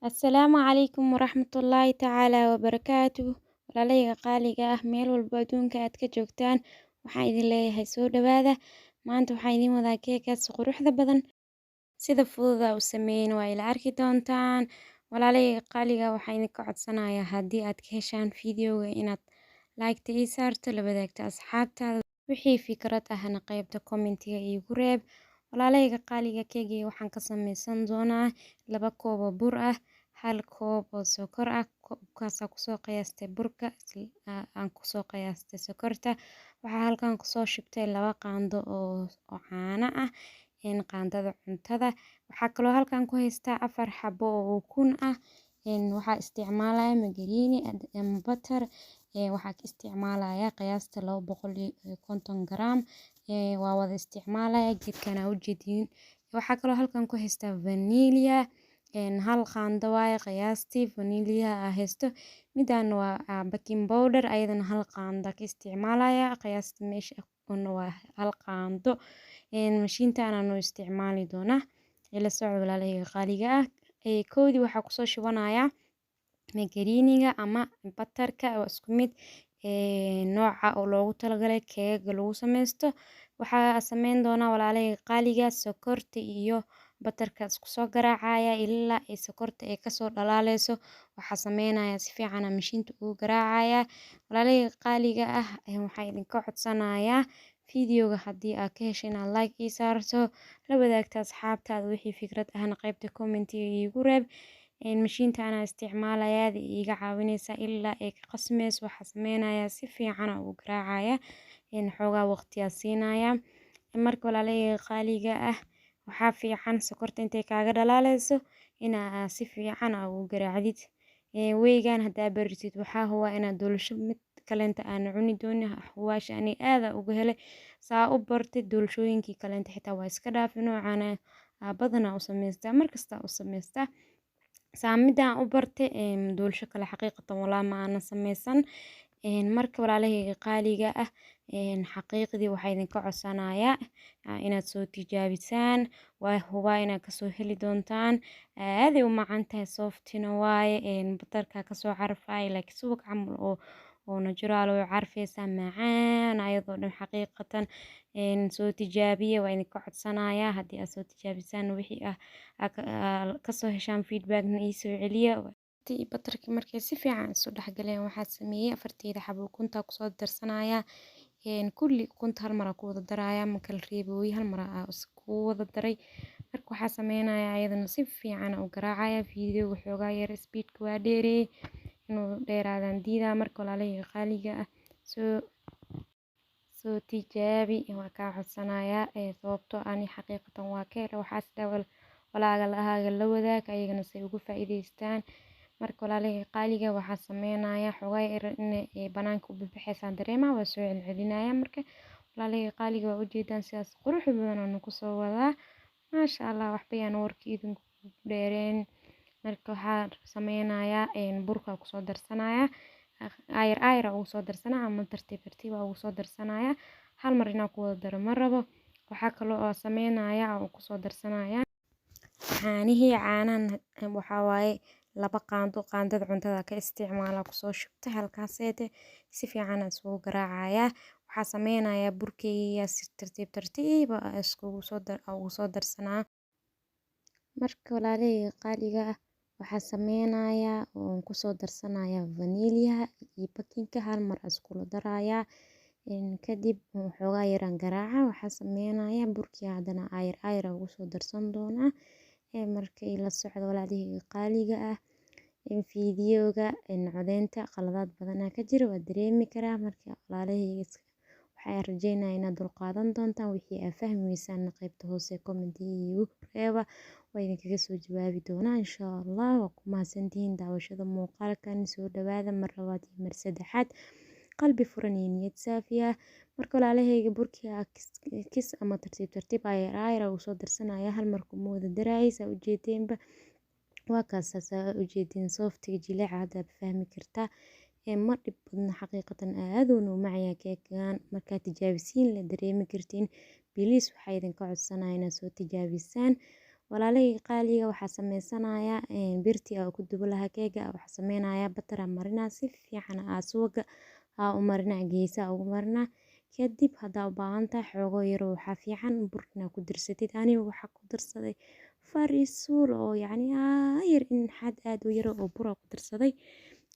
Assalaamu calaykum waraxmatullaahi tacaala wabarakaatuh. Walaalayga qaaliga ah, meel walba adduunka aad ka joogtaan, waxaan idin leeyahay soo dhawaada. Maanta waxaan idin wadaa keekaas quruxda badan, sida fududa u sameyn waa ila arki doontaan. Walaalayga qaaliga, waxaan idinka codsanayaa haddii aad ka heshaan fiidiyowga inaad like-ta ii saarto, la wadaagto asxaabtaada, wixii fikrad ahna qaybta commentiga iigu reeb. Walaalayga qaaliga, keegii waxaan ka sameysan doonaa 2 koob oo bur ah, 1 koob oo sokor ah. Koobkaasaa kusoo qiyaastay burka, aan kusoo qiyaastay sokorta. Waxaa halkan kusoo shubtay 2 qaando oo caano ah, qaandada cuntada. Waxaa kaloo halkan ku haystaa 4 xabo oo ukun ah. Waxaa isticmaalaya margarine ama butter. Waxaa ka isticmaalaya qiyaasta 250 gram. Waa wada isticmaalaya geedkan aa ujeediin. Waxaa kaloo halkan ku haystaa vanilla, 1 qaando waaye qiyaastii vanilla aa haysto. Midaan waa baking powder, ayadana 1 qaando ka isticmaalaya, qiyaasta meesha waa 1 qaando. Mashiintan aan u isticmaali doonaa. Ila socod, walaalahayga qaaliga ah. Koodii waxaa kusoo shubanayaa margariniga ama butterka, waa isku mid, nooca oo loogu talagalay keega lagu sameysto. Waxaa sameyn doonaa, walaalahayga qaaliga, sokorta iyo butterka isku soo garaacaya ilaa ay sokorta ay kasoo dhalaaleyso. Waxaa sameynayaa si fiican mashiinta ugu garaacaya. Walaalahayga qaaliga ah, waxaan idinka codsanayaa fiidiyowga haddii aad ka heshay inaad like ii saarto, la wadaagto asxaabtaada, wixii fikrad ahna qaybta commentiga iigu reeb. Mashiinta anaa isticmaalaya iiga caawineysa ilaa ay ka qasmeyso. Waxaa sameynayaa si fiican ugu garaacaya, xoogaa waqtiyaa siinaya. Marka, walaalahayga qaaliga ah, waxaa fiican sokorta intay kaaga dhalaaleyso inaa si fiican aa ugu garaacdid. Weygan hadaa baratid, waxaa hubaa inaad doolsho mid kaleenta aan cuni doonin. Hubaasha ani aad aan uga helay saa u bartay. Doolshooyinkii kaleenta xitaa waa iska dhaafi, noocaan badanaa u samaystaa, markasta u samaystaa. Saa midaan u bartay, doolsho kale xaqiiqatan walaa ma aanan sameysan. Marka, walaalahayga qaaliga ah, xaqiiqdii waxaa idinka codsanayaa inaad soo tijaabisaan. Waa hubaa inaad kasoo heli doontaan. Aaday u macaan tahay, softina waaye, butterka kasoo carfaya, laakiin subag camal oo natural oo carfeysa, macaan ayadoo dhan xaqiiqatan. Soo tijaabiya, waa idinka codsanayaa. Haddii aad soo tijaabisaan, wixii ah kasoo heshaan feedbackna ii soo celiya. Butterki markay si fiican isu dhexgaleen, waxaa sameeyey afarteyda xabo ukunta kusoo darsanaya. Kulli ukunta hal mar aa ku wada daraya, ma kala reebooyi, hal mar aa isku wada daray. Marka waxaa sameynaya ayadana si fiican u garaacaya. Videoga xoogaa yar speedka waa dheereeyay, inuu dheeraadaan diidaa. Marka, walaalahayga qaaliga ah, soo tijaabi, waa kaa codsanayaa, sababtoo ani xaqiiqatan waa ka helay. Waxaas dhahay walaalahaaga la wadaag, ayagana say ugu faa'iidaystaan. Marka, walaalahayga qaaliga, waxaa sameynaya xoogaa yar in banaanka u baxbaxaysaan dareema, waa soo celcelinaya. Marka, walaalahayga qaaliga, waa ujeedaan sidaas qurux badan aan kusoo wadaa, maasha Allah. Waxba yaan warka idinku dheereen. Marka waxaa sameynayaa burka kusoo darsanaya, ayar ayar ugu soo darsanaya ama tartiib tartiib ugu soo darsanaya. Hal mar inaan ku wada daro ma rabo. Waxaa kaloo oo sameynaya oo kusoo darsanaya caanihii. Caanahan waxaa waaye 2 qaando, qaandada cuntada ka isticmaala, kusoo shubtay halkaaseete. Si fiican isugu garaacaya. Waxaa sameynayaa burkeyga si tartiib tartiib iskugu soo dar ugu soo darsanaa. Marka, walaalahayga qaaliga ah, waxaa sameynayaa oon kusoo darsanayaa vanilyaha iyo bakinka, hal mar iskula darayaa. Kadib xoogaa yaraan garaaca. Waxaa sameynayaa burkii haddana ayar ayar ugu soo darsan doonaa. Marka ila socdo, walaalahayga qaaliga ah. Fiidiyowga codeynta qaladaad badanaa ka jira, waa dareemi karaa. Marka, walaalahayga, waxaan rajeynayaa inaad dulqaadan doontaan. Wixii aad fahmi weysaan qaybta hoose commentiga iigu reeba, waa idinkaga soo jawaabi doonaa, insha Allah. Waa ku mahadsantihiin daawashada muuqaalkan. Soo dhawaada mar labaad iyo mar saddexaad, qalbi furan iyo niyad saafi ah. Marka, walaalahayga, burkii kis ama tartiib tartiib ayar ayar ugu soo darsanaya, hal mar kuma wada daraayay. Saa ujeedeenba, waa kaas, saa ujeedin softiga jileeca hadda fahmi kartaa. Ma dhib badna xaqiiqatan, aad uuna u macaan keegan. Markaad tijaabisiin la dareemi kartiin. Please, waxaa idinka codsanaya inaad soo tijaabisaan. Walaalahayga qaaliga, waxaa sameysanayaa birtii aa ku dubo lahaa keega. Waxaa sameynayaa butter aa marinaa, si fiican aa suuga aa u marinaa, geesaha ugu marinaa. Kadib haddaa u baahan tahay xoogo yar, waxaa fiican bur inaad ku darsatid. Aniga waxaa ku darsaday farisuul oo yacni yar, in xad aad u yar oo bur aa ku darsaday.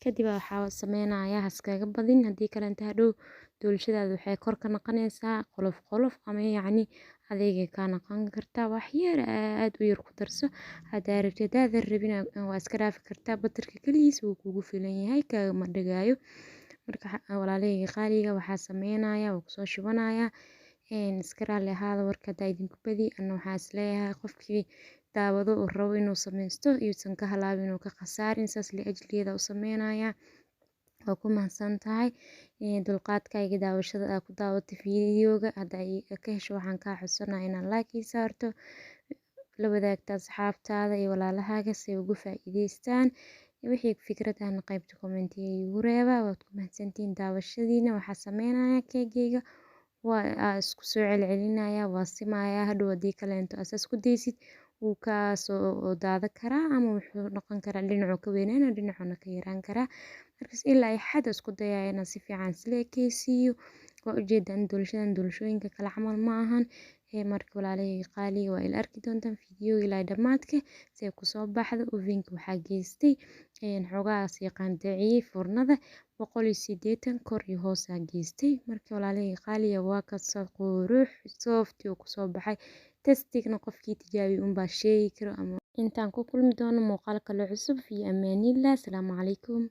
Kadib waxaa sameynayaa, haskaga badin, haddii kale inta hadhow doolshadaada waxay kor ka noqonaysaa qolof qolof ama yacni adeegay kaa noqon kartaa. Wax yar aad u yar ku darso haddaa rabtid, haddaadan rabin waa iska dhaafi kartaa. Butterka kaligiis wuu kugu filan yahay, kaagama dhagaayo. Marka walaalahayga qaaliga, waxaa sameynayaa waa kusoo shubanayaa. Iska raalli ahaada warka haddaa idinku badi. Ana waxaa isleeyahay qofkii daawado uu rabo inuu sameysto yuusan ka halaabin oo ka khasaarin, saas li ajligeeda u sameynayaa. Waa ku mahadsan tahay dulqaadkayga daawashada aa ku daawatay fiidiyowga. Hadda ka hesho, waxaan kaa codsanayaa inaad like ii saarto, la wadaagta asxaabtaada iyo walaalahaaga si ay ugu faa'iidaystaan. Wixii fikrad ahna qaybta commentiga iigu reeba. Waad ku mahadsantihiin daawashadiina. Waxaa sameynayaa keegayga waa isku soo celcelinaya, waa simayaa. Hadhow haddii kaleento asaas ku daysid, wuu kaa soo daada karaa ama wuxuu noqon karaa dhinacuu ka weynaana, dhinacuuna ka yaraan karaa. Markaas ilaa ay xad isku dayaya inaan si fiican isla ekeysiiyo. Waa ujeedaan, doolshadan doolshooyinka kale camal ma ahan. Marka walaalahayga qaaliga, waa ila arki doontaan fiidiyowga ilaa dhammaadka si ay kusoo baxdo. Ovenka waxaa geystay xoogahaas yaqaan daciyey foornada 180 kor iyo hoos aa geystay. Marka walaalahayga qaaliga, waa kasa qurux soft uu kusoo baxay. Tastigna qofkii tijaabiyey unbaa sheegi karo. Ama intaan ku kulmi doono muuqaal kale cusub, fi amaanillah, asalaamu calaykum.